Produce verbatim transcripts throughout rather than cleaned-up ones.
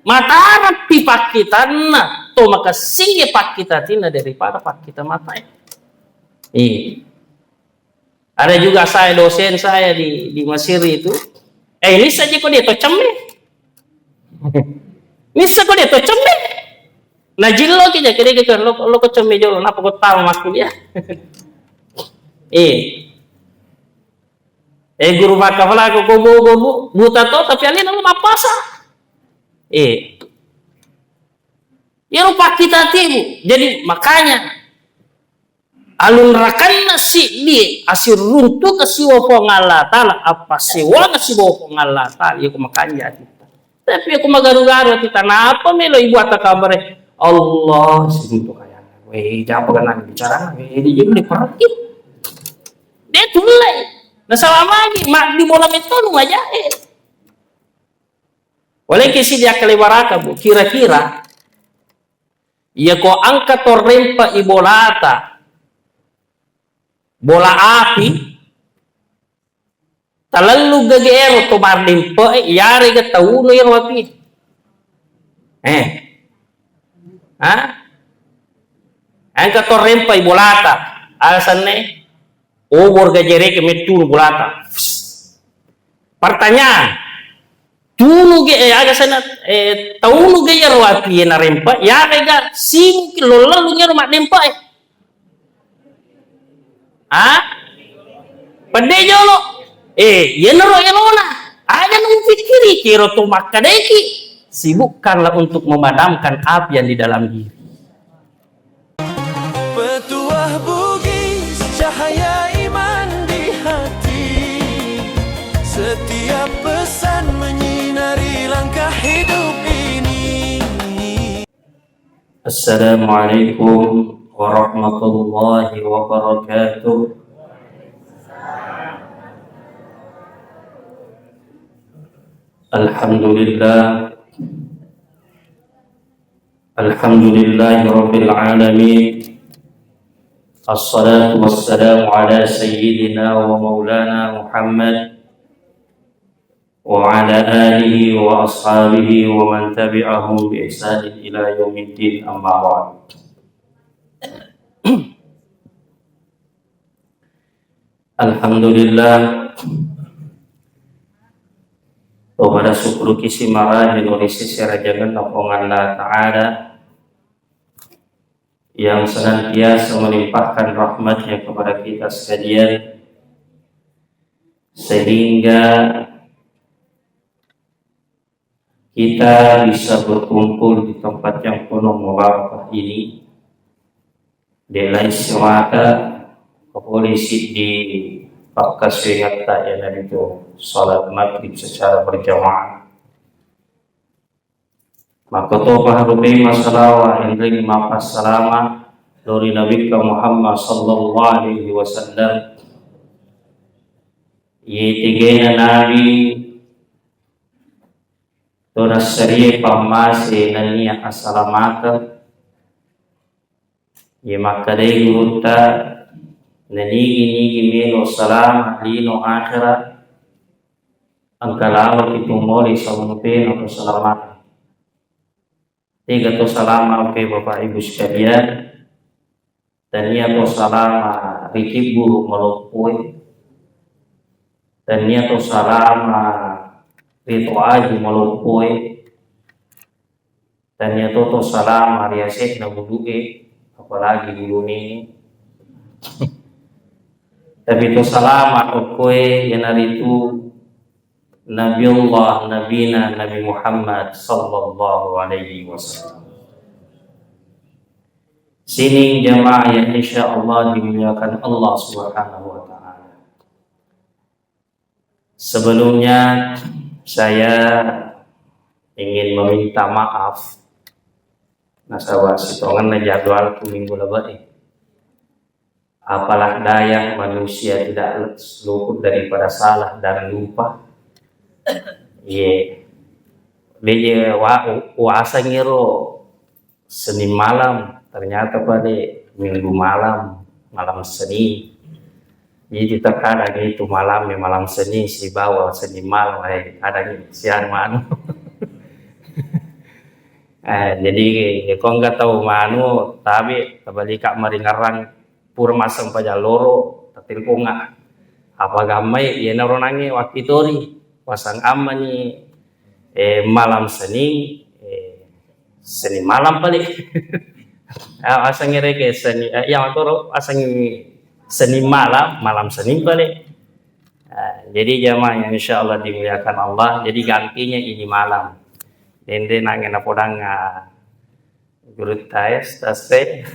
Matarappi pakkitanna, to makessingnge pakkitatinna daripada pakkita matae. Iya. Ada juga saya, dosen saya di, di Mesir itu. Eh, ini saja kok dia to cemme. Nissa ko de to cemme. Najillo ki jake de ke lo, lo ko cemme jolo, napa ko tau makkuliah. Eh. Eh, guru makkafala ko, ko bogo bu, buta to, tapi alena lo mappasa. Eh. Iyaro pakkitatimu. Jadi makanya alunrakanna siddi asiruntuka siwa Puang Allah Ta'ala, appassewanga sibawa Puang Allah Ta'ala, iya ko makanja atitta. Tapi iya ko magaru-garu atitta, napa melo ibu atta kabare, Allah, siruntuk ayana. Weh, japa kena bicara, weh, di jeng di pergi. Dia tulai. Nasaba magi, ma di bola metonu aja, eh. Waleki siddi akkalebaraka, Bu. Kira-kira Iya ko engka to rempe'i bolata, bola api, talellu gage ero to marrempe'e, iyarega tauno ero api. Eh. Ha? Engka to rempe'i bolata, aga senna? Obor gajereke mettunu bolata. Pertanyaan, tunu ge, eh, aga senna, eh, taunu ge iyaro api e narempa, yarega simuki lollellung iyaro maddempa e. Ha? Pedde jolo. Eh, iyanaro elona. Aga nupikkiri kiro to makkadaiki. Sibukkanlah untuk memadamkan api yang di dalam diri. Petuah Bugis, cahaya iman di hati. Setiap pesan menyinari langkah hidup ini. Assalamualaikum warahmatullahi wabarakatuh. Alhamdulillah. Alhamdulillahirabbil alamin. Assalatu wassalamu ala sayyidina wa maulana Muhammad wa ala alihi wa ashabihi wa man tabi'ahum bi ihsanin ila yaumiddin, amma ba'd. Alhamdulillah. Topada syukur kisi maraji nurisi serajangan Puang Allah Ta'ala yang senantiasa melimpahkan rahmatnya kepada kita sekalian, sehingga kita bisa berkumpul di tempat yang penuh mubarakah ini. Delain semata, kapolisi di pakkasuwingetta, iyanaritu salat maghrib secara berjamaah. Makkotopa harupei massalawa enrengngi mappassalama lao ri Nabikka Muhammad sallallahu alaihi wasallam. Iye tegena Nabi to nassarie pammase nennia asalamakeng. Iye makkedai gurutta, nanigi-nigi melo salama lino akhera, engka laloki tumolei samumpena to salama. Tega to salama, oke, Bapak Ibu sekalian? Tania to salama ri kibburu maloppoe. Tania to salama ri to aju maloppoe. Tania to to salama ri ase'na bulu'e, apalagi bulu nene. Tapi to salama okkoe iyanaritu Nabiullah, Nabina, Nabi Muhammad sallallahu alaihi wasallam. Sining jamaah yang insya Allah dimuliakan Allah Subhanahu wa Ta'ala. Sebelumnya, saya ingin meminta maaf. Nasaba sitongenna jadwalku minggu labe'e. Apalah daya, manusia tidak luput daripada salah dan lupa. Ye. Deje wa-, wasangiro Senin malam, ternyata pada Minggu malam, malam Senin. Jadi terkadang itu malam, malam Senin, sibawa Senin malam, eh, kadang siang manu. Eh, jadi, ya, ko engka tau manu, tabe, tabalika maringerrang, pura massempajang loro, tatilponga. Apa gammai, iyanaro nange wakkitori, wasang ammani, eh, malam Senin, eh, Senin malam pale. Ah, asengnge reke Senin, eh, iya, makoro, asengnge Senin malam, malam Senin pale. Ah, jadi jamaah yang insya Allah dimuliakan Allah, jadi gantinya ini malam. Dende nange napodang, ah, gurutta, eh, sase.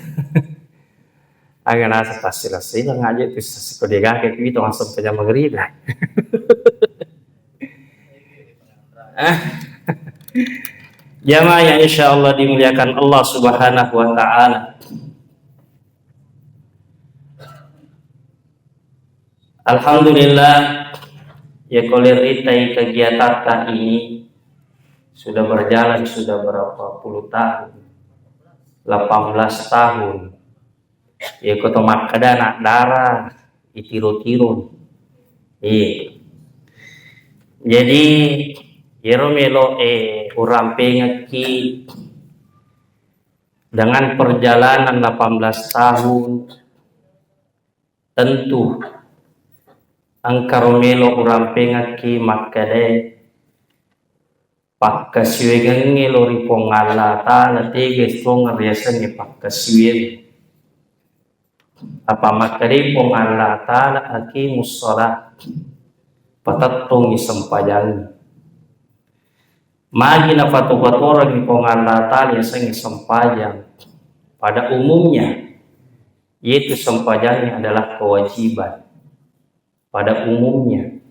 Aga nasa pasti lasai ngaji tu sase ko dega ke kuito langsung pejam maghrib. Jamaah yang insya Allah dimuliakan Allah Subhanahu wa Ta'ala. Alhamdulillah, ya, ko leritai kegiatatta ini sudah berjalan sudah berapa puluh tahun, delapan belas tahun. Ya, ko to makkeda anak dara, itiro-tiro. Iya. Jadi, yero melo, eh, urampengekki dengan perjalanan delapan belas tahun, tentu engkaro melo urampengekki makkeda, pakkasiwiangengnge lao ri Puang Allah Ta'ala, tega tongeng riasengnge pakkasiwiang. Apa makkedai Puang Allah Ta'ala, "Aqimus shalah," patettongi sempajangnge. Magi nafato-fatorengngi Puang Allah Ta'ala yasengnge sempajang? Pada umumnya, yaitu sempajangnya adalah kewajiban. Pada umumnya.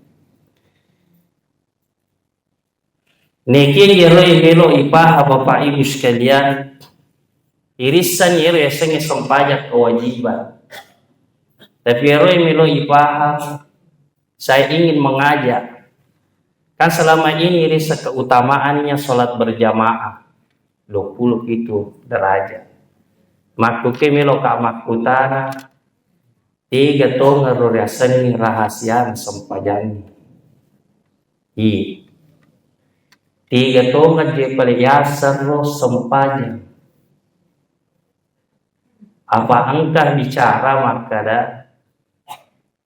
Nekiya iyaro melo ipaha Bapak Ibu sekalian, irissan iyaro yasengnge sempajang kewajiban. Tapi iyaro melo ipaha, saya ingin mengajak. Kan selama ini risa keutamaannya sholat berjamaah, dua puluh pitu derajat. Makkuke melo ka makkutana, tega tongeng ro riasengngi rahasiana sempajangnge? Iya. Tega tongeng je pale yaseng ro sempajang? Apa engka bicara makkeda,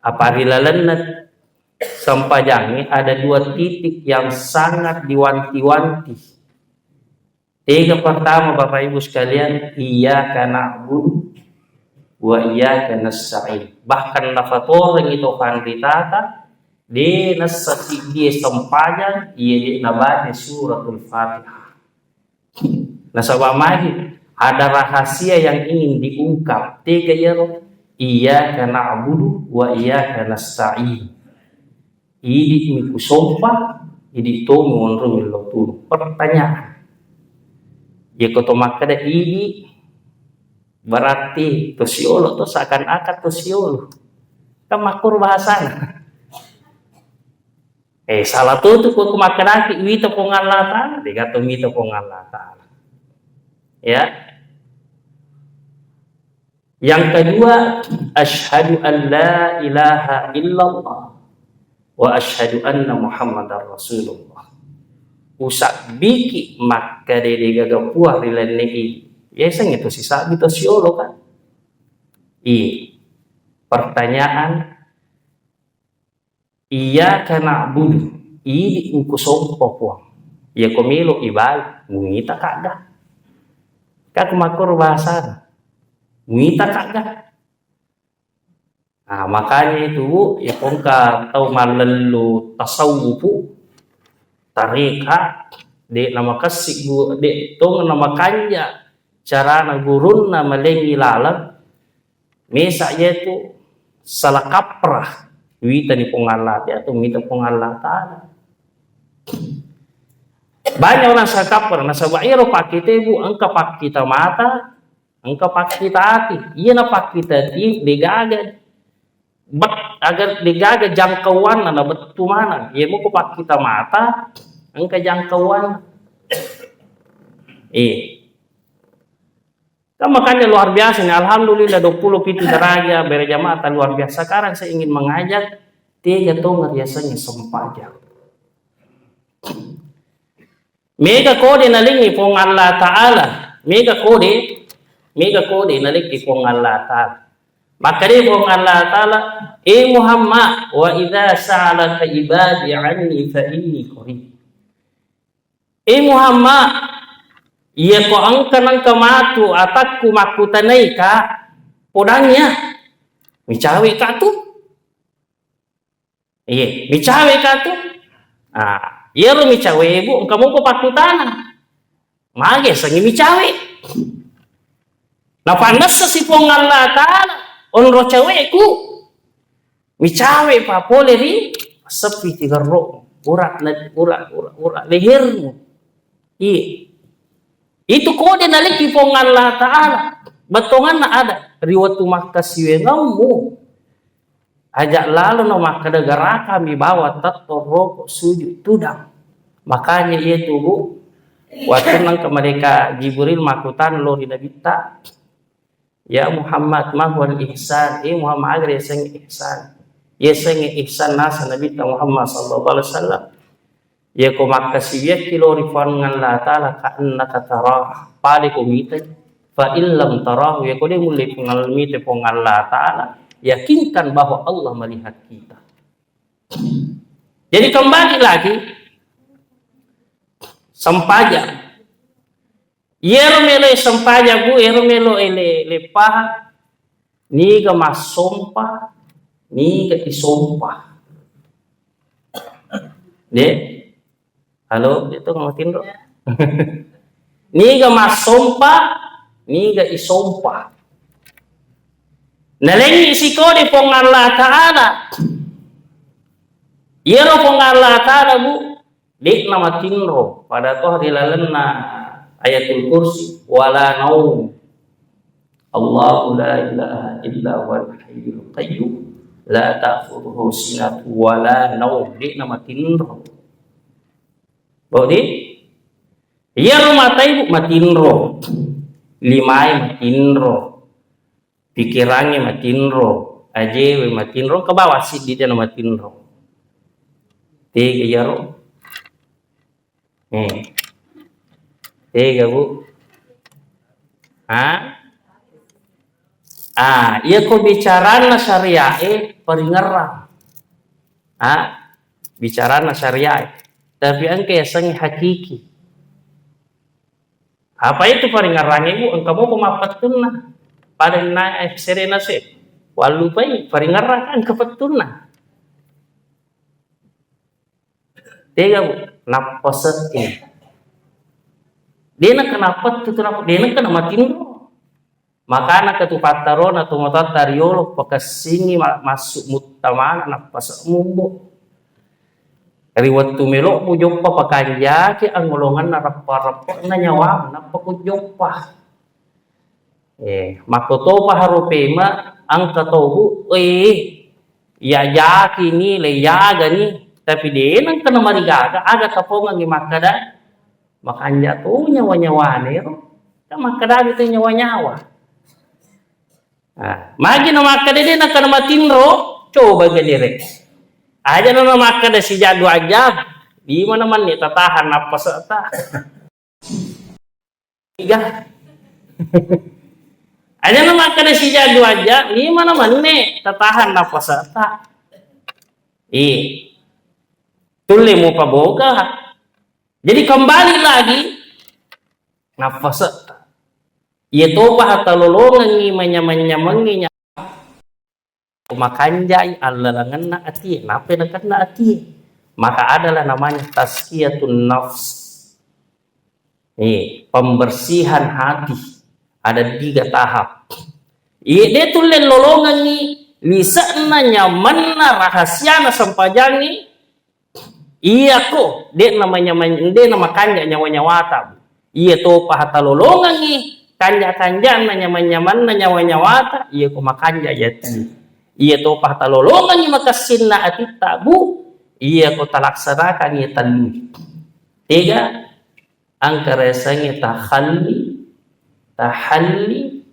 apa ri lalenna sempajangnge ada dua titik yang sangat diwanti-wanti. Tega pertama, Bapak Ibu sekalian, iyyaka na'budu wa iyyaka nasta'in. Bahkan nafatorengngi to panritata, de nassa siddie sempajang, iya de nabaca suratul Fatihah. Nasaba magi, ada rahasia yang ingin diungkap. Tega iyaro? Iyyaka na'budu wa iyyaka nasta'in. Idi'mi kusompa, idi' tomi monro millau tulung. Pertanyaan. Yako to makkeda idi', berarti to siolo to, seakan-akan to siolo. Kan makkoro bahasana. Eh, salah tutu ko makkedaki wita Puang Allah Ta'ala, degato mita Puang Allah Ta'ala. Ya. Yang kedua, asyhadu an la ilaha illallah wa asyhadu anna Muhammadar Rasulullah. Usabbiki makkeda degaga puang ri lalenna idi'. Yaseng itu sisabbi to siolo kan. Iya. Pertanyaan, iyyaka na'budu, idi' engko sompa Puang. Iya ko melo ibadah, muita kagga. Kan makkoro bahasana. Muita kagga. Nah, makanya itu, Bu, ya ko engka tau mallellu tasawufu, tareka, de' namakessing gu-, de' tong namakanja carana gurunna malengngi laleng, mesa yetu salah kaprah, witani Puang Allah, ya tu mita Puang Allah Ta'ala. Banyak orang salah kaprah, nasaba ero pakkite, Bu, engka pakkita mata, engka pakkita ati. Iya na pakkita ati, degaga. Bet-, aga degaga jangkauanna na bettu maneng. Iya muko pakkita mata, engka jangkauanna. Iya. Kan makanya luar biasa nih, alhamdulillah dua puluh pitu derajat, berjamaah luar biasa. Sekarang saya ingin mengajak, tega tongeng riasengnge sempajang. Mega kode nalengngi Puang Allah Ta'ala. Mega kode, mega kode nalengngi Puang Allah Ta'ala. Makkeda Puang Allah Ta'ala, "Eh Muhammad, wa idza sa'alaka ibadi anni fa inni qarib." Eh Muhammad, iya ko engka nengka matu atakku makkutanaika, podangngi ya. Micawe ka tu. Iye, micawe ka tu. Ah, iyaro micawe, Bu, engka moko pakkutana. Mage sengi micawe. Napannessa si Puang Allah Ta'ala, onro caweku. Micawe pa pole ri sepi tigerro. Ura, ura, ura, ura lehermu. Iye. Itu kode nalengngi Puang Allah Ta'ala. Bettonganna ada ri wettu makkasiwengemmu. Aja lalo na makkeda, "Garakami bawang tettong roko sujud tudang." Makanya iya tu, Bu, wattunna engka malaika Jibril makkutana lao ri Nabitta, "Ya Muhammad, ma huwal ihsan?" Eh Muhammad, aga yasengnge ihsan? Yasengnge ihsan naseng Nabitta Muhammad sallallahu alaihi wasallam, iya ko makkasiwiakki lao ri Puang Allah Ta'ala, ka annaka tarah, pada ko mitai. Fa in lam tarahu, iya ko de mulle Puang Allah, mitai Puang Allah Ta'ala, yakinkan bahwa Allah melihat kita. Jadi kembali lagi, sempajang. Iyaro melo sempajang, Bu, iyaro melo ele, lepaha. Niga massompa, niga isompa. De? Halo, itu matinro. Niga massompa, niga isompa. Nalengngi sikode Puang Allah Ta'ala. Iyaro Puang Allah Ta'ala, Bu, de'na matinro. Pada toh ri lalenna Ayatul Kursi, "Wala naum. Allahu la ilaha illa huwal hayyul qayyum. La ta'khudhuhu sinatun wala naum." De'na matinro. Bodi? Iyaro matai, Bu, matinro. Limae matinro. Pikirangnge matinro, ajewe matinro, engka bawang siddi de na matinro. Tega iyaro? Eh. Tega, Bu? Ha? Ah, iya ko bicaranna syariae paringerrang. Ha? Bicaranna syariae. Tapi engka yasengnge hakiki. Apa itu paringerrangnge, Bu? Engka mopa mappettunna. Pada na, eh, serena se. Wallupai paringerrang engka pettunna. Tega, Bu? Nappase'e. De na kenapa tu, kenapa? De na kena matinro. Makana ketu pattarona tomatoatta riolo pakessingi ma-, massu muttamana nappase'mu, Bu. Ri wettu melo'mu joppa pakanjaki angolonganna reppa-reppe'na nyawamu, nappa ku joppa. Eh, makkotopa haro pema, engka tau, Bu, eh, yajaki ni, le yaga ni, tapi de nengka namarigaga, aga tapongengi makkeda, makanja to nyawa-nyawane ro. Kan makkedani tu nyawa-nyawa. Nah, magi na makkeda de nengka namatinro, coba gadere. Aja na makkeda sijak dua jam, lima na menit tatahan nappase'ta. Tiga. Aja na makkeda sijak dua jam, lima na menit tatahan nappase'ta. Iya. Tulle mupaboga. Jadi kembali lagi nappase'ta. Iya topa hatalolongengngi manyameng-nyamengngi nya-, makanjai allalengenna atie, nappa nakenna atie. Maka adalah namanya tazkiyatun nafs. Eh, pembersihan hati. Ada tiga tahap. Iya de tulle lolongengngi lise'na, nyamenna, rahasiana sempajangngi. Iyako, de namanya, de namakanja nyawa-nyawata, Bu. Iya topa hatalolongengngi kanja-kanjanna, nyaman-nyamanna nyawa-nyawata, iyako makanja yati. Iya topa hatalolongengngi makessinna atitta, Bu, iyako talaksanakan iya tellu. Tega, engka riasengnge takhalli, tahalli,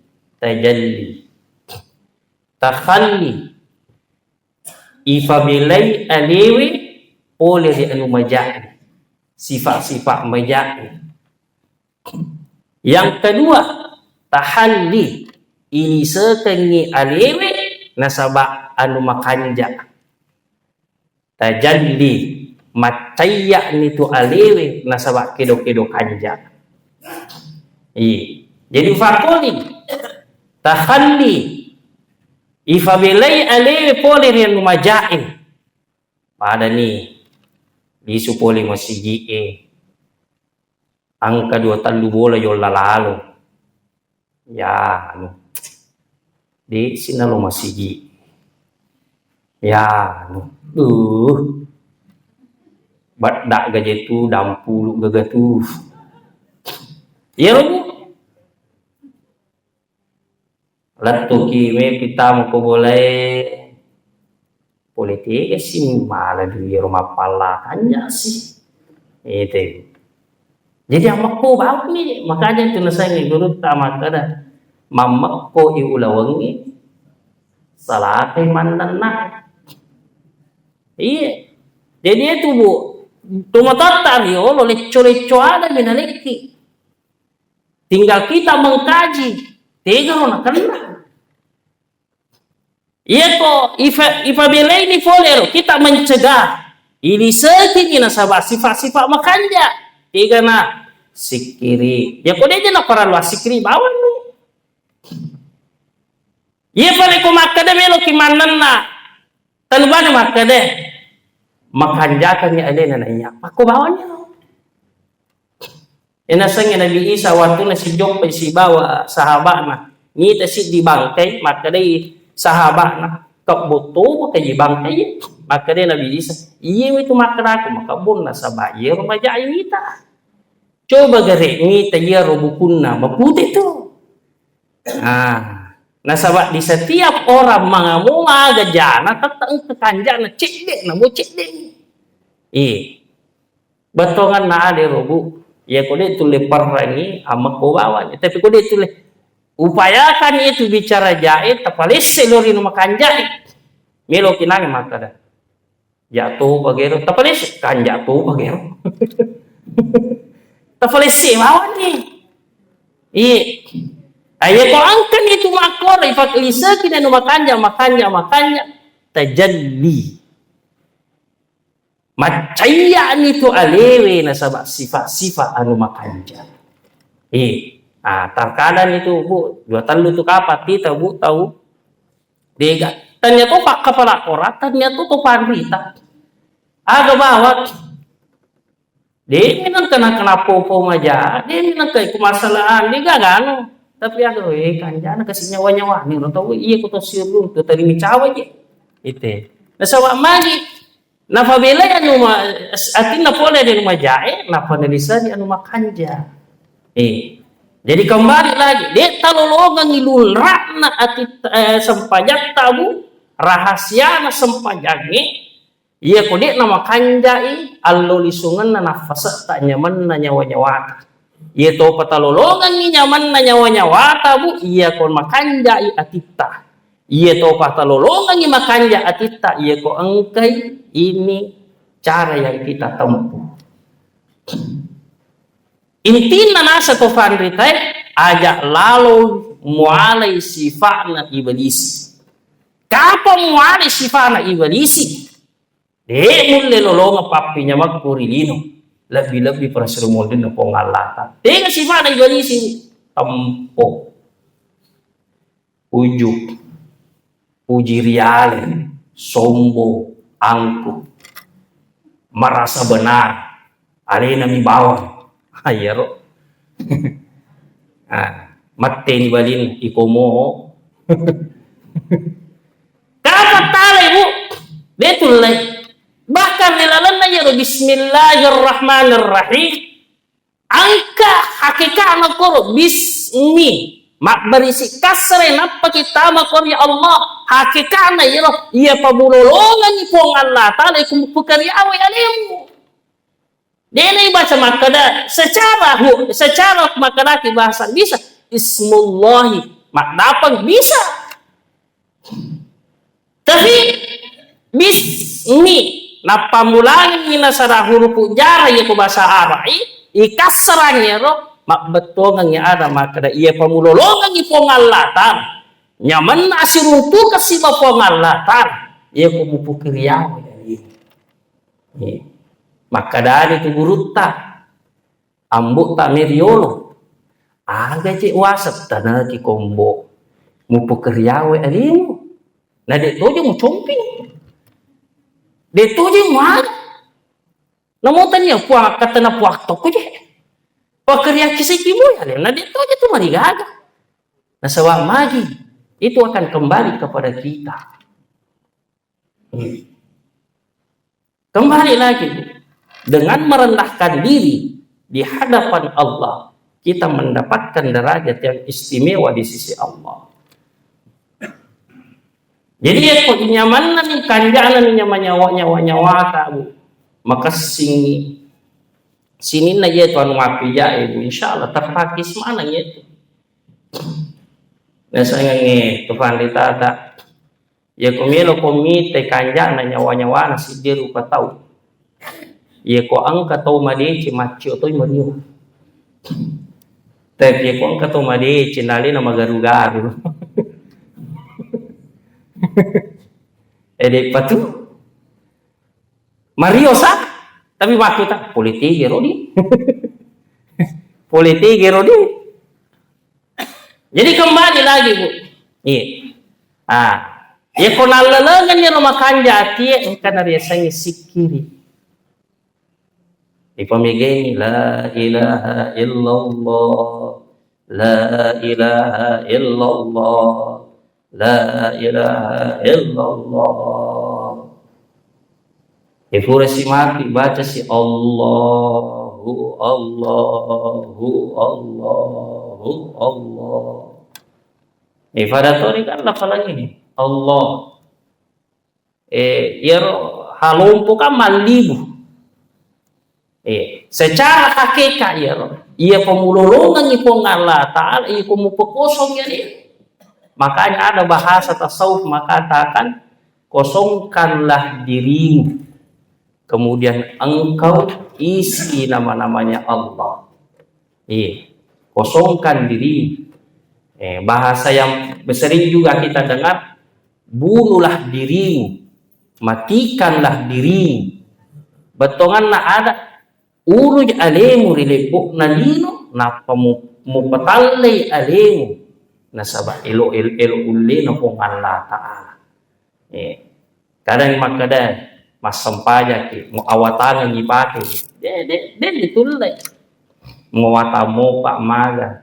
tajalli. Takhalli, ifabelai alewe pole ri anu maja'e. sifat-sifat majae. Yang kedua, tahalli, ilisekengngi alewe nasaba anu makanja. Tajalli, maccayya'ni tu alewe nasaba kedo-kedo kanja. Iya. Jadi fakoli, tahalli, ifabelai alewe pole ri anu majae. Padani lisu pole masigi'e. Engka dua tellu bola jolla lalo. Ya, anu. Di sini lo masigi. Ya, anu. Uh. Badda gaje tu, dampulu gaga tu. Iya lo, Bu. Lettuki mepi tama ko bolae. Pole tega si mala dui ro mappalla kanja si. Ite. Jadi ammekko bawang ni, makanya tu nasengngi gurutta makkeda, mammekko i ulawengngi, salakai mannenna. Iya. Jadi itu, Bu, tomatoatta riolo lecco-lecco ada minalekki. Tinggal kita mengkaji, tegaro nakenna. Iyako ifa-, ifabelaini pole ro, kita mencegah. Ilisekiwi nasaba sifat-sifat makanja. Tegana sikkiri. Yako deja naparallu assikkiri bawang. Iya pale ko makkeda meloki mannenna. Tanu bane makkeda. Makanjakangngi alena naiya. Pakko bawang. Nasengnge Nabi Isa wattunna sijoppai sibawa sahaba'na, nita siddi bangkai, makkedai sahaba'na, "Kebbu topaka ji bangkai?" Makkedai Nabi Isa, "Iya mitu makkedaku, makebbunna, saba iyaro majae mita. Coba gare mita iyaro bukunna mapute tu." Nah, nasaba di setiap orang mangamu aga jana, tette engka kanjana cedde, namo cedde. Iya. Bettuanganna ade ro, Bu. Iya ko de tulle perrangi, ammekko bawang. Tapi ko de tulle upayakan itu bicara jae, tapalesse lori nu makanjae. Meloki nange makkeda. Ja topa gero, tapalesse, kanja topa gero. Tapalesse bawang ni. Iya. Ayo ko angkan itu makkoro, ipak liseki nu makanja, makanja, makanja. Tajalli. Maccayya'ni tu alewe nasaba sifat-sifat anu makanja. Eh, ah, terkadang itu, Bu, dua tellu tu kapang tita, Bu, tau. Dega. Tania to pak kepala kora, tania to to panrita. Aga bawang. De minang kena kena popo maja, de minang ke ku masalah, de gagano. Tapi aga, eh, kanjana kasi nyawa-nyawa ni, ro tau, iya ku to sirung, tu tadi micawa je. Ite. Nasaba magi, Nafabelai anu ma-, atinna pole ri anu majae, nafanalisani anu makanja. Eh, jadi kembali lagi, de talolongengi lunra'na ati, eh, sempajatta, Bu, rahasiana sempajangnge, iya ko de namakanjai allo lisungenna nafasetta nyamenna nyawa-nyawata. Iya topa talolongengi nyamenna nyawa-nyawata, Bu, iya ko makanjai atitta. Iya topa talolongengi makanja atitta, iya ko engkai ini cara yang kita tempuh. Intinna nasa to fanritae, aja lalo mualai sifa'na ibalisi. Kapang mualai sifa'na ibalisi? De mulle lolongeng pappinyamekku ri lino, lebbi-lebbi pada sero monrinna Puang Allah Ta'ala. Tega sifa'na ibalisi? Tempo. Ujuk. Puji riale, sombong, angkuh. Merasa benar. Alena mi bawang. Ah, iyaro. Ah, matteni balin, ikomo. Kapang talai, Bu? De tullai. Bahkan ri lalenna iyaro bismillahirrahmanirrahim. Engka hakekana koro bismi. Mabbarisi kasre nappaki tama koro ya Allah. Hakekana iyaro, iya pabulolongengi Puang Allah Ta'ala, iku mupukari awai alemu. Dena ibaca makkeda secara hu-, secara makkedaki bahasa bisa ismullahi, maddapeng bisa. Tapi bismi, Nappammulangengngi nasara hurufu jarra iya ko bahasa Ara'i, ikassarangngi ero, mabbettuangengngi ada makkeda, iya pamulolongengngi Puang Allah Ta'ala. Nyamenna asiruntukeng siba Puang Allah Ta'ala. Iya ko mupukiriawe. Iya. Makkedani tu gurutta, ambo'ta meriolo. Aga cek wasetta naki kombo. Mupukiriawe alimu. Na de' toje mucomping. De' toje muaga. Namo tania Puang, akkatana Puang tokko je. Pakeriaki siki mu ya, na de' toje tu marigaga. Nasaba magi, itu akan kembali kepada kita. Kembali lagi, dengan merendahkan diri di hadapan Allah, kita mendapatkan derajat yang istimewa di sisi Allah. Jadi, iya ko nyamanna ni, kanjana ni, nyaman nyawa, nyawa, nyawa ka, Bu. Makessing sininna iya tu anu mappijae, Bu. Insya Allah terpakis mana iya tu. Nasangangnge tu panritata. Iya ko melo ko mite kanjana nyawa-nyawana siddi rupa tau. Iya ko engka tau madeceng, maccio toi mario. Tapi iya ko engka tau madeceng, nalena magaru-garu. Eh, de' patu. Mario sa, tapi makkuta, politik ya, Rodi. Politik ya, Rodi. Jadi kembali lagi, Bu. Iya. Ah, iya ko nallelengenni ro makanja atie, engka nariasengngi sikkiri. Ipamegengngi, la ilaha illallah, la ilaha illallah, la ilaha illallah. E, pura si mati, baca si Allahu, Allahu, Allahu, Allah. E, pada tori kan lafalangi ni, Allah. E, iyaro halompo kan mallibu. E, secara hakikat iyaro, iya pamulolongengngi Puang Allah Ta'ala, iya ko mupekosong iya ni. Makanya ada bahasa tasawuf mengatakan, kosongkanlah dirimu, kemudian engkau isi nama-namanya Allah. Iya, kosongkan diri. Eh, bahasa yang sering juga kita dengar, bunuhlah dirimu, matikanlah dirimu. Bettuanna ada, uruj alemu ri leppo'na lino, nappa mu-, mupatallei alemu, nasaba elo-, elo-, elo ullena Puang Allah Ta'ala. Eh, kadang makkeda, massempajaki, mu awatangeng ipake. De, de, de ditulle. Muawatang mopa maga.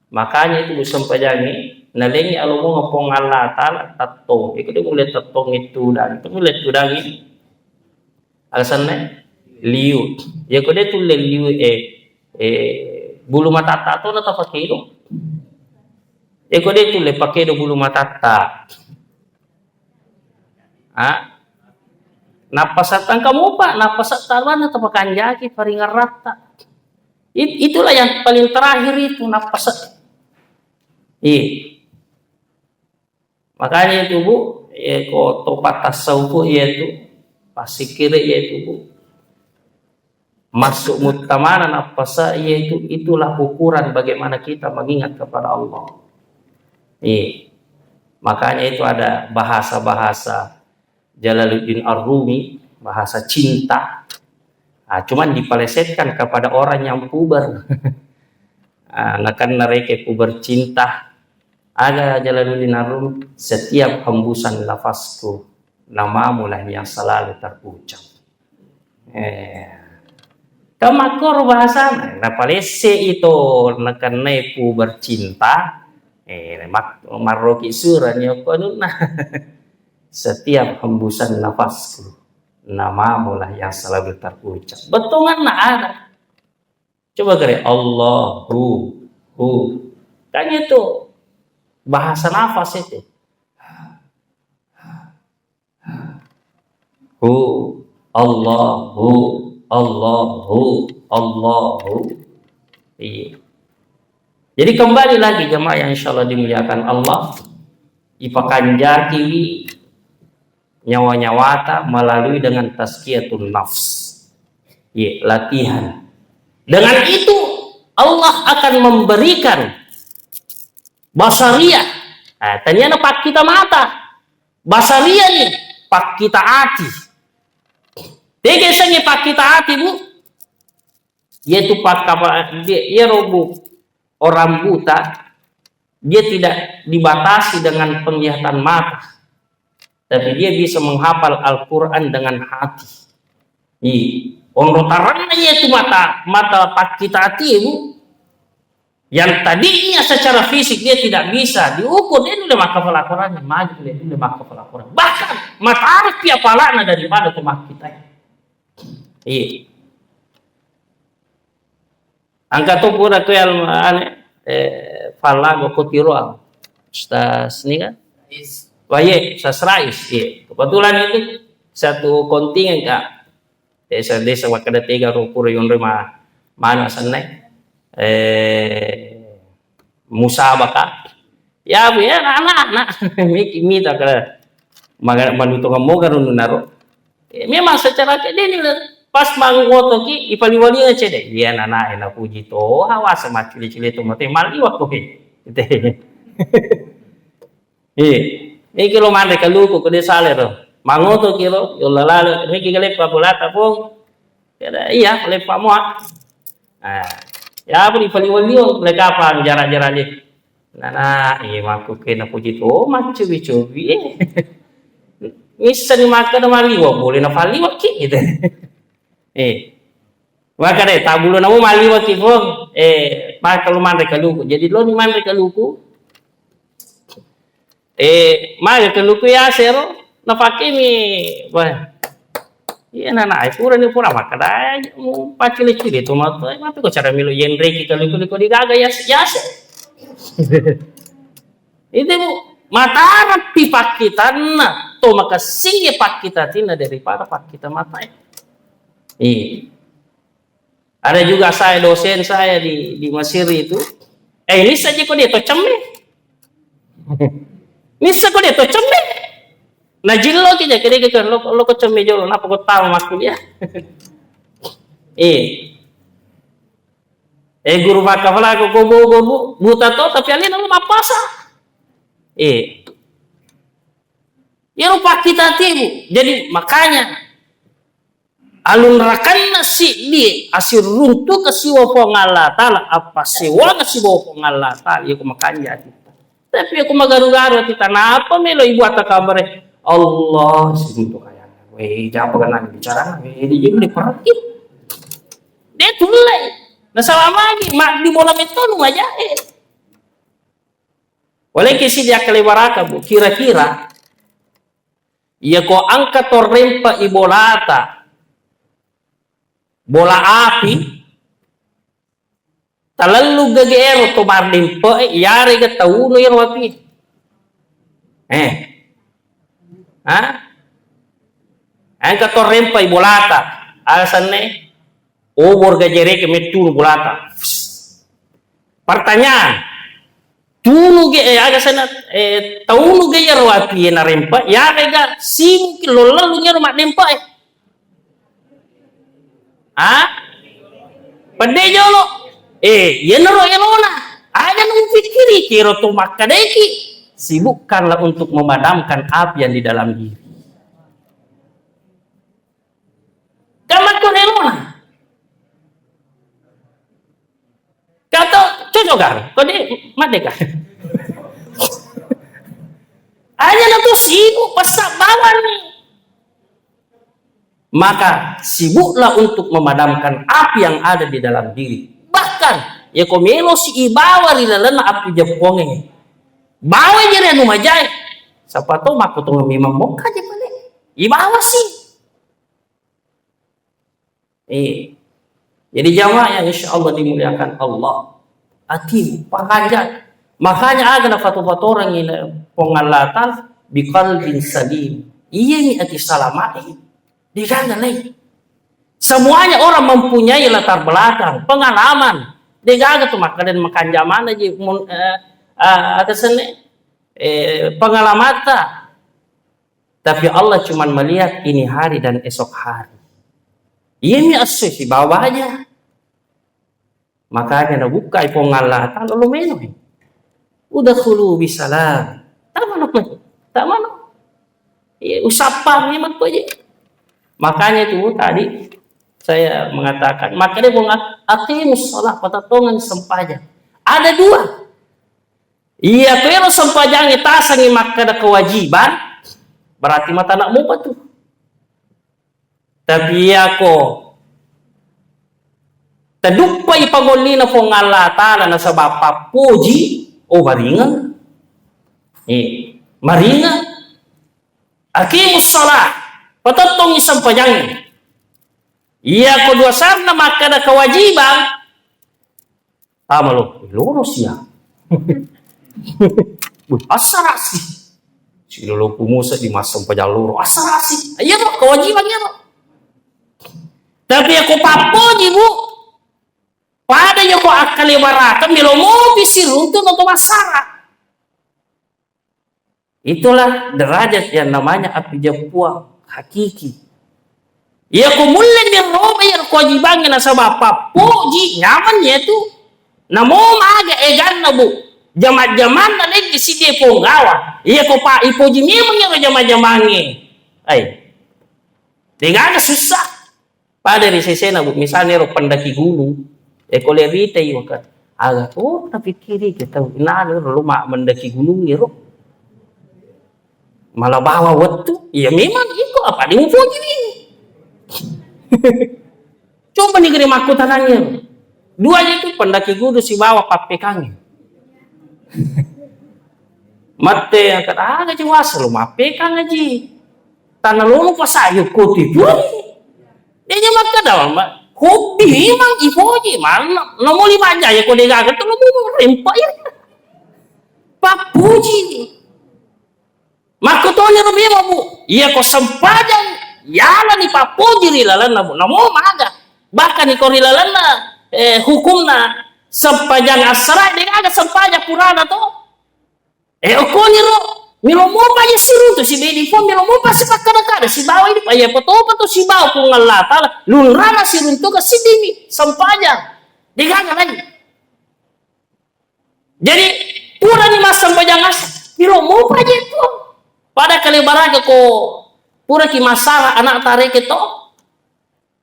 Makanya itu sempajangi, nalengi alomonga Puang Allah Ta'ala tettong. Iko de mulle tettong itu dan, itu mulle tudangi. Alasanna liu. Iya ko de tulle liu, eh, eh, bulu matatta to na tapakedo. Iya ko de tulle pakedo bulu matatta. Ah? Nappa sattang kamu, Pak, nappa sattang mana tapakanjaki paringerratta. It-, itulah yang paling terakhir itu, nappa sat-, iya. Makanya itu, Bu, ya, ko topa tasawuf itu, pasikire itu, Bu. Masuk muttamana nappasa, yaitu itulah ukuran bagaimana kita mengingat kepada Allah. Iya. Makanya itu ada bahasa-bahasa Jalaluddin Ar-Rumi, bahasa cinta. Ah, cuman dipelesetkan kepada orang yang puber. Ah, nakan nareke puber cinta. Aga Jalaluddin Ar-Rumi, setiap hembusan nafasku, namamulah yang selalu terucap. Eh. Kan makkoro bahasana, napalesse ito nakennai puber cinta, eh, mak-, marroki surani okko anunna. Setiap hembusan nafasku, namamulah yang selalu terucap. Bettuanna ada. Coba gare, Allahu, hu. Kan itu bahasa nafas itu. Hu, Allahu, Allahu, Allahu. Iya. Jadi kembali lagi jamaah yang insya Allah dimuliakan Allah, ipakanjakiwi nyawa-nyawata melalui dengan tazkiyatun nafs. Iya, latihan. Dengan itu Allah akan memberikan basariyah. Nah, taniana pakkita mata. Basariyah ni pakkita ati. Tega sengnge pakkita ati, Bu? Yaitu pakkapa-, dia, iyaro, Bu, orang buta, dia tidak dibatasi dengan penglihatan mata, tapi dia bisa menghafal Al-Quran dengan hati. Iya. Onro taranna yaitu mata, mata pakkita ati, Bu. Yang tadinya secara fisik dia tidak bisa diukur, dia nulle makkafal Al-Quran, maju dia nulle makkafal Al-Quran. Bahkan matarepi apalana daripada tu makkita. Iya. Engka to pura tu yang ane, eh, fallago ko tiro, Ustaz ni kan? Wah, iya, Ustaz Rais, iya. Kebetulan itu satu kontingen, Kak. Desa-desa wakkeda tega ro pura yonroi ma-, manu asenna, eh, musabaka. Ya, ya, anak-anak. Miki, mita ke maga-, manutongan moga rununaro. Eh, memang secara akademi le, pas mangotoki, ipaliwali cede. Iya, nana, eh, napuji to, hawasa maculi-culi to, mate maliwa ko, eh. Gitu. Eh, iki lo manre kaluku, ko de sale ro. Mangotoki ro, yolla lalo, miki kale pa bolata, Pong. Keda, iya, lepa mua. Ah, ya, apa di paliwali, le kapang jara-jara di. Nana, iya, makku kena puji to, maccobi-cobi, eh. Missani makkeda maliwa, boleh na paliwa ki, gitu. Eh. Maka deh, tabulu namu maliwa ki, Pong. Eh, maka lo manre kaluku. Jadi lo ni manre kaluku. Eh, maka kaluku ya sero, napake mi, wah. Iya, nana, eh, pura ni pura makkeda, mu pacili-cili tu matu, eh, matu ko cara milu yenreki kaluku, liko digaga ya, ya se. Itu, Bu, matarepi pakkitanna, to makessing pakkitatinna daripada pakkita mata. Iya. Ada juga saya, dosen saya di, di Mesir itu. Eh, ini saja kok dia to cemme. Ini saja kok dia to cemme. Nah, jillo ki jadi ke lo, lo ko cemme jolo, napa ko tahu makkuliah? Eh. Eh, guru makkafala ko, ko bogo, Bu, buta to, tapi alena lo mappasa. Eh. Iyaro pakkita ati, Bu. Jadi, makanya, alunrakanna siddi, asiruntuka siwa Puang Allah Ta'ala, appassewanga sibawa Puang Allah Ta'ala, iyako makanja atitta. Tapi iyako magaru-garu atitta, napa melo ibuatta kabare? Allah, siruntuk ayana. Weh, japa kena bicara, weh, di, di, di pergi. Dia tulai. Nasaba magi, ma, di bola metonu aja, eh. Walekki siddi akkalebaraka, Bu, kira-kira iyako engka to rempe'i bolata, bola api, talellung gage ero to marrempe'e, iyarega tauno ero api. Eh. Ha? Engka to rempe'i bolata, aga senna? Obor gajereke mettunu bolata. Pertanyaan, tunu ge, eh, aga senna, eh, taunu ge iyaro api e narempa, yarega simuki lollellung iyaro maddempa e. Ha? Pedde jolo. Eh, iyanaro elona. Aja nupikkiriki ero to makkedaiki. Sibukkanlah untuk memadamkan api yang di dalam diri. Kan makko elona. Kata cocok kan? Kode madde kan? Aja na tu sibuk pessa bawang ni. Maka sibuklah untuk memadamkan api yang ada di dalam diri. Bahkan, ya ko melo si ibawa ri lalenna api jepponge. Bawa jadi anu majai. Siapa tahu makko tu memang mokka je pale. Ibawa sih. Iya. Jadi jamaah yang insya Allah dimuliakan Allah. Ati, pangaja. Makanya aga na fato-fatorang ina Puang Allah Ta'ala biqalbin salim. Iya ni ati salamai. Degaga lai. Semuanya orang mempunyai latar belakang, pengalaman. Degaga tu maka dan makan zaman aja mun, eh, eh, ada sene, eh, pengalaman ta. Tapi Allah cuman melihat ini hari dan esok hari. Iyami esso sibawa baja. Makanya nabukkai Puang Allah Ta'ala lo menoi. Udkhulu bisalam. Tamano. Tamano. Iya, usappa memang ko je. Makanya itu tadi saya mengatakan, maka dia bilang, "Aqimus shalah, patettongengngi sempajang." Ada dua. Iya, ko ero sempajang tasangi makkeda kewajiban, berarti mata nak mupa tu. Tapi iya ko teduppai pangollina Puang Allah Ta'ala nasaba pappoji, oh, maringeng. Eh, maringeng. Aqimus shalah, patettongngi sempajang. Iya ko dua sarna makkeda kewajiban, tama lo, eh, loro sia. Wih, assarasi. Si lolo ku Musa di masa pajalloro, assarasi. Iya to, kewajiban iya to. Tapi iya ko pappoji, Bu. Pada iya ko akkale baraka, melo mopi siruntu no to massara. Itulah derajat yang namanya appijeppuang hakiki. Iya ko mulle ni roba iya kewajibangnge nasaba pappoji nyaman iya tu. Namo maga eganna, Bu. Jama-jamanna legi sidie ponggawa. Iya ko pa ipoji memang iya jama-jamangnge. Ai. Degaga susah. Pada ri sesena, Bu, misalnya ro pendaki gunung, eh, ko le ritai maka, aga to napikkiri ke tau, nanu ro ma mendaki gunung ro. Malah bawa wettu, iya memang iko apa diupoji ni. Coba ni gede makkutananya. Dua itu pendaki gunung sibawa pappekangnge. Matte angkat aga ji wasa lo mappekang aji. Tanah lolo pasayu koti pun. Dia je makkeda, "Ma-, hobi memang ipoji, mana? Nomor lima aja ya ko degaga tu nomor rempa ya." Pappuji. Makkutoni ro memang, Bu. Iya ko sempajang, yalani pappuji ri lalenna, Bu. Namo maga. Bahkan iko ri lalenna, eh, hukumna sempajang assara, degaga sempajang purana to. Eh, okkoniro, melo mopa je siruntu, si bedi pun melo mopa si pakkada-kada, si bawa ini, ya, patopa to si bawa Puang Allah Ta'ala, lunrana siruntu ke sidimi, sempajang. Degaga lagi. Jadi, purani massempajang asa, melo mopa je tu. Pada kale baraga ko, puraki masalah anak tareke to,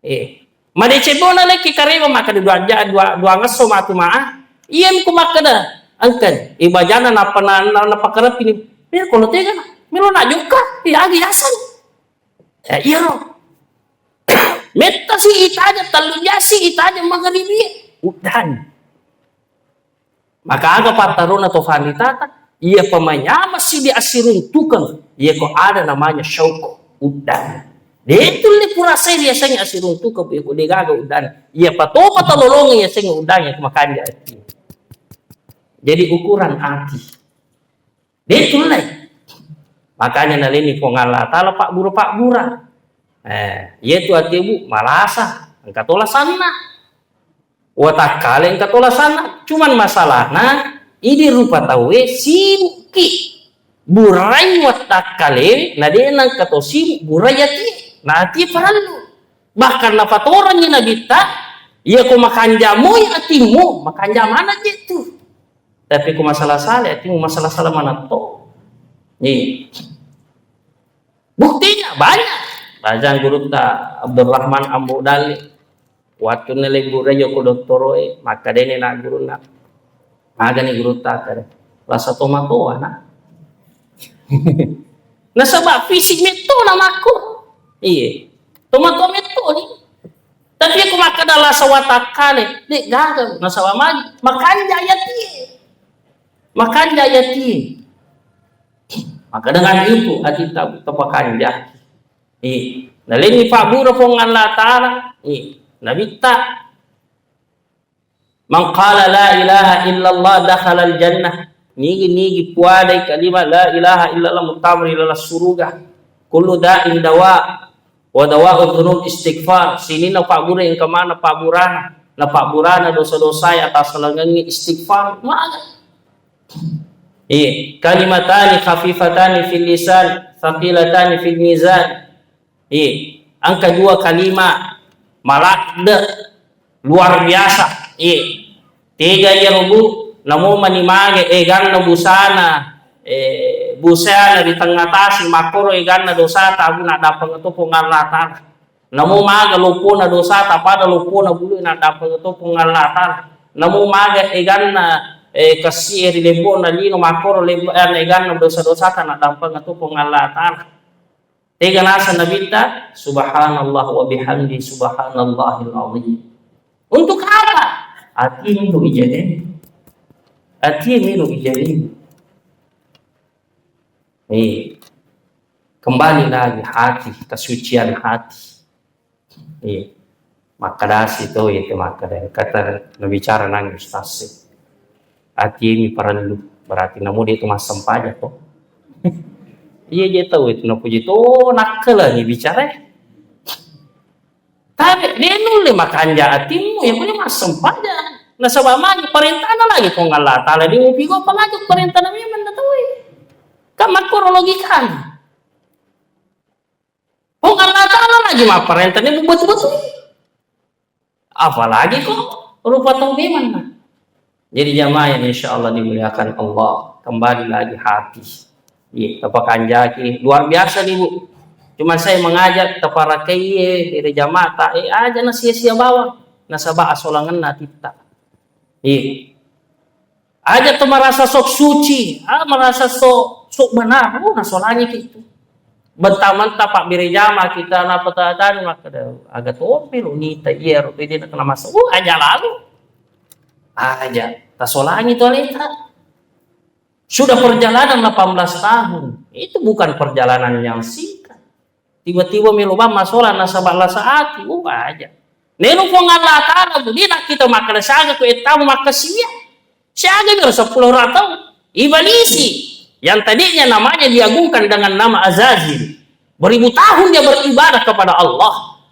Eh, madeceng bona lekki kareba makkeda dua ja-, dua, dua ngesso matu maa. Iya mi ku makkeda, engka ibajana nappa na, na, napakkareppini. Melo ko lo tega, melo na jokka, iya agi yaseng. Eh, iya ro. Metta si itaja, tellu jasi itaja magaribi. Udan. Maka aga pattarona to fanitata, iya pamanyameng sidi assiruntukeng, iya ko ada namanya syauq, uddang. De tulle purasai riasengnge assiruntukeng, iya ko degaga uddang. Iya patopa talolongeng yasengnge uddang, iya ko makanja ati. Jadi ukuran ati. De tulle. Makanya naleni Puang Allah Ta'ala pabbura-pabbura. Eh, iya tu ati bu, malasa, engka tola sanna. Watakkale engka to lasanna. Cuman masalahna, idi rupa tauwe sibukki. Burai watakkale, na de nengka to sibuk burai ati. Na ati parellu. Bahkan napatorangngi nabitta, iya ko makanja moi atimmu, makanja maneng je tu. Tapi ko masalah sale atimmu, masalah sale maneng to. Iya. Buktinya banyak. Bacang gurutta Abdurrahman Ambo Dalle. Wattunna lebburai jokko dottoroe, makkedani na gurunna, "Magani gurutta?" Akkeda, "Lasa tomatoa na." Nasaba fisik metto na makko. Iye. Tomatoa metto ni. Tapi aku makkeda lasa watakkale, de gaga nasaba magi. Makanja yatie. Makanja yatie. Maka dengan itu ati ta-, tapakanja. Eh, nalenni fabbura Puang Allah Ta'ala, eh, nabitta, "Man qala la ilaha illallah dakhalal jannah." Nigi-nigi puadai kalima la ilaha illallah muttama ri laleng suruga. Kullu da'in dawa, wa dawa'u dzunub istighfar. Sininna fabbura engka maneng fabburana. Na fabburana dosa-dosae atasalangengngi istighfar. Maga. Iya, kalimatani khafifatani fil lisan, thaqilatani fil mizan. Iya, engka dua kalima maladde luar biasa. Iya. Tega iyaro, Bu, namo mani mage eganna busana, eh, busana ri tengnga tasi, makkoro eganna dosata, Bu, naddampeng to Puang Allah Taala. Namo maga loppona dosata, pada loppona bulu naddampeng to Puang Allah Taala. Namo maga eganna, eh, kessie ri lembona lino, makkoro lembo-, eh, eganna dosa-dosata naddampeng to Puang Allah Taala. Tega naseng Nabitta, "Subhanallah wa bihamdi, subhanallahil azim." Untuk apa? Atimu ijagai. Atimu ijagai. Eh, kembali lagi hati, kesucian hati. Eh, makkadasi to, itu makkada. Kata nabicara nang ustaz. Atimu parellu, berarti namu dia itu massempajang to. Iya je tahu itu napuji to, nakkala ni bicara. Tapi de nulle makanja atimu, ya boleh massempajang. Nasaba magi parentana lagi Puang Allah Taala, di mupigo apalagi parentana memang na tawwe. Kan makkoro logikana. Puang Allah Taala lagi mapparenta ni betul-betul. Apalagi kok rupa tau memang na. Jadi jamaah yang insya Allah dimuliakan Allah, kembali lagi hati. Iya, tapakanjaki. Luar biasa nih, Bu. Cuma saya mengajak taparakai, iya, dari jamaah tak, eh, aja na sia-sia bawang. Nasaba asolangenna titta. Iya. Aja tu merasa sok suci, ah, merasa sok, sok benar. Oh, nasolangi itu. Bentang-bentang pabbere jama kita, napa ta-, tanu makkeda, aga tompi lo nita, iya, ro, pede na kena masa. Oh, aja lalu. Aja, tasolangi tu aleta. Sudah perjalanan delapan belas tahun. Itu bukan perjalanan yang singkat. Tiba-tiba melo bang masola nasaba lasa ati, oh, aja. Nenu Puang Allah Taala, budina kita makkeda siaga ku ettamu makkasiwia. Siaga miro sepuluh ratau. Ibalisi yang tadinya namanya diagungkan dengan nama Azazil. Beribu tahun dia beribadah kepada Allah.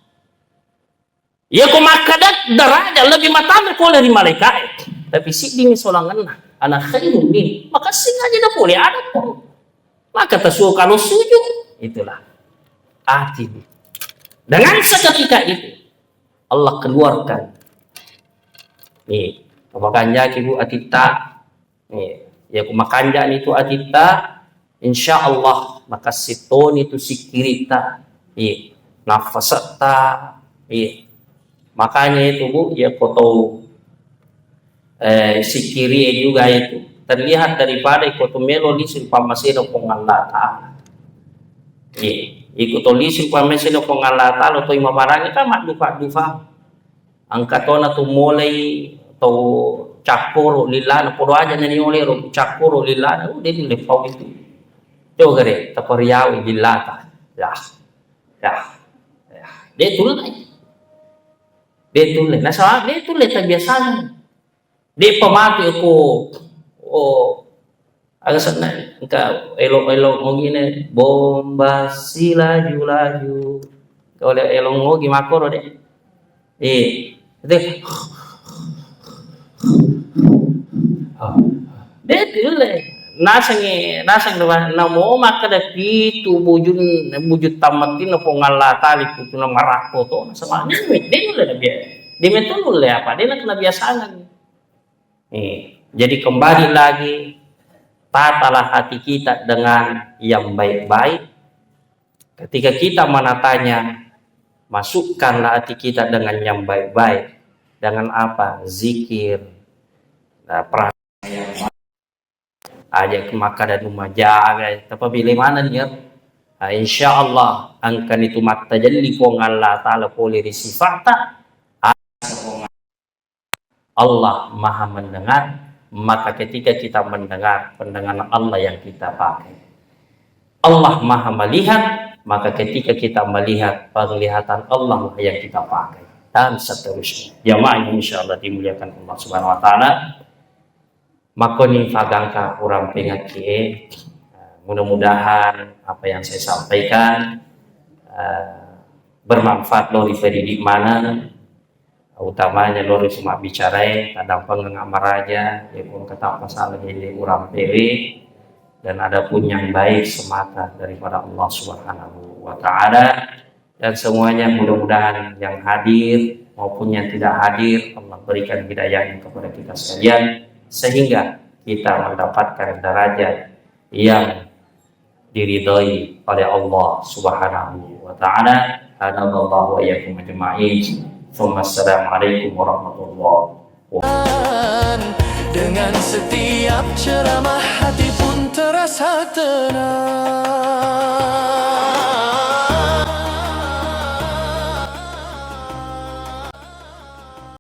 Iya ko makkeda daraja lebih matang pole ri malaikae. Tapi siddimi solangenna. Ana khairun min. Maka sengaja na pole ada pun. Maka tasuo kalau sujud. Itulah. Ati. Dengan seketika itu Allah keluarkan. Nih, apa kanjaki, Bu, atitta. Iya. Iya, ku makanjani tu atitta, insya Allah makessing toni tu sikkiritta. Iya. Naffasetta. Iya. Makanya itu, Bu, iya ko tau, eh, sikkiri juga itu terlihat daripada iko tu melo lisu pammasena Puang Allah Taala. Iya. Iko to lisu pammasena Puang Allah Taala, to imabarangi kan maddufa-dufa. Engka tona tu mulai tau cakkoro lillana, podo aja nani olero cakkoro lillana, uh, de nulle pau itu. Coba gare, tapariawi lillata. Ya, ya, ya. De tulle. De tulle. Nasaba de tulle tabiasana. De pamatu ko, oh, Aga senna engka elo-elo mogine bomba silaju-laju. Engka ole elo mogi makkoro de. Eh, de. De tulle. Nasengi, naseng de, namo makkeda pitu bujun, bujun tammattinna Puang Allah Taala kutuna marakko to. Sama de, de nulle na bia-, de metu nulle apa? De na kena biasangan. Eh, jadi kembali lagi, tatalah hati kita dengan yang baik-baik. Ketika kita menatanya, masukkanlah hati kita dengan yang baik-baik. Dengan apa? Zikir. Nah, perasaan yang baik. Aja makkeda nu majaga, tapi bila mana nih ya? Nah, insya Allah, engkani tu mattajalli Puang Allah Taala pole ri sifatta. Allah Maha Mendengar, maka ketika kita mendengar, pendengaran Allah yang kita pakai. Allah Maha Melihat, maka ketika kita melihat, penglihatan Allah yang kita pakai. Dan seterusnya. Jamaah yang insya Allah dimuliakan Allah Subhanahu wa Ta'ala, makkoni fagangka urang pengakkie. Mudah-mudahan apa yang saya sampaikan, eh, bermanfaat lo ri fedidi maneng. Utamanya lori sumabbicarai, tadampengeng amaraja, yakko engka tappa sala helle urang pewe, dan adapun yang baik semata daripada Allah Subhanahu wa Ta'ala. Dan semuanya, mudah-mudahan yang hadir maupun yang tidak hadir, Allah berikan hidayahnya kepada kita sekalian, sehingga kita mendapatkan derajat yang diridhoi oleh Allah Subhanahu wa Ta'ala. Hadanallahu wa iyyakum ajma'in. Tsumma assalamualaikum warahmatullahi wabarakatuh. Dengan setiap ceramah, hati pun terasa tenang.